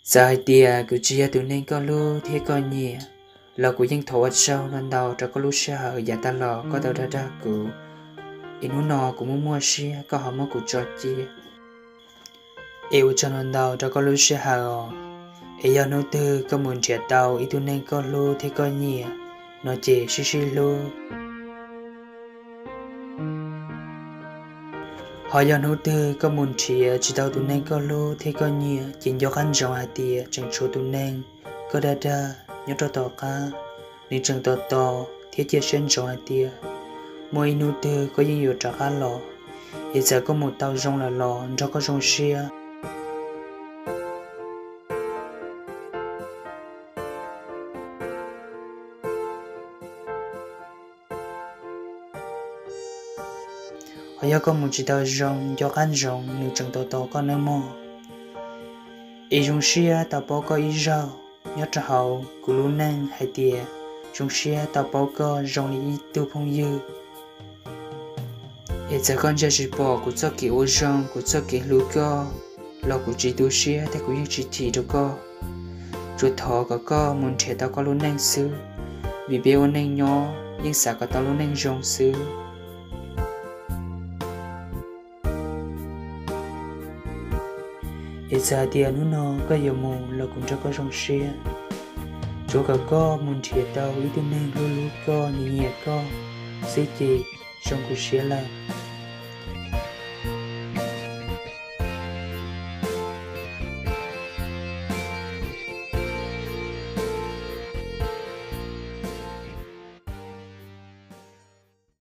Txawm hais tias kuv tsis yog tus neeg koj hlub thiab koj nyiam, los kuv yeej thov ua tsaug ntau ntau rau koj lub sij hawm yav tag los koj tau dag dag kuv. Es hnub no kuv muaj muaj siab koj ho muab kuv tso cia. Es ua tsaug ntau ntau rau koj lub sij hawm os. Es yog hnub twg koj mus nrhiav tau ib tug neeg koj hlub thiab koj nyiam no ces sib sib hlub. Ho yog hnub twg koj mus nrhiav tsis tau tus neeg koj hlub thiab koj nyiam ces nco qab ntsoov hais tias tseem tshuav tus neeg koj dag dag nyob rau tom qab, nws tseem tos tos thiab cia siab ntsoov hais tias muaj ib hnub twg koj yeej yuav rov qab los. Es txawm koj mus tau zoo lawm los nrog koj zoo siab. Ho yog koj mus tsis tau zoo, nco qab ntsoov nws tseem tos tos koj nawb mog. Es zoo siab tau paub koj ib zaug nyob rau hauv kuv lub neej hais tias zoo siab tau paub koj zoo li ib tug phooj ywg. Es txawm koj ntsia tsis pom kuv txoj kev ua zoo, kuv txoj kev hlub koj, los kuv tsis tu siab thiab kuv yeej tsis chim rau koj. Tsuas thov kom koj mus nrhiav tau koj lub neej xwb, vim peb ua neej nyob yeej xav kom tau lub neej zoo xwb. Es txawm hais tias hnub no koj yuav mus los kuv nrog koj zoo siab. Tsuas kom koj mus nrhiav tau ib tug neeg hlub hlub koj, nyiam nyiam koj xwb ces zoo kuv siab lawm.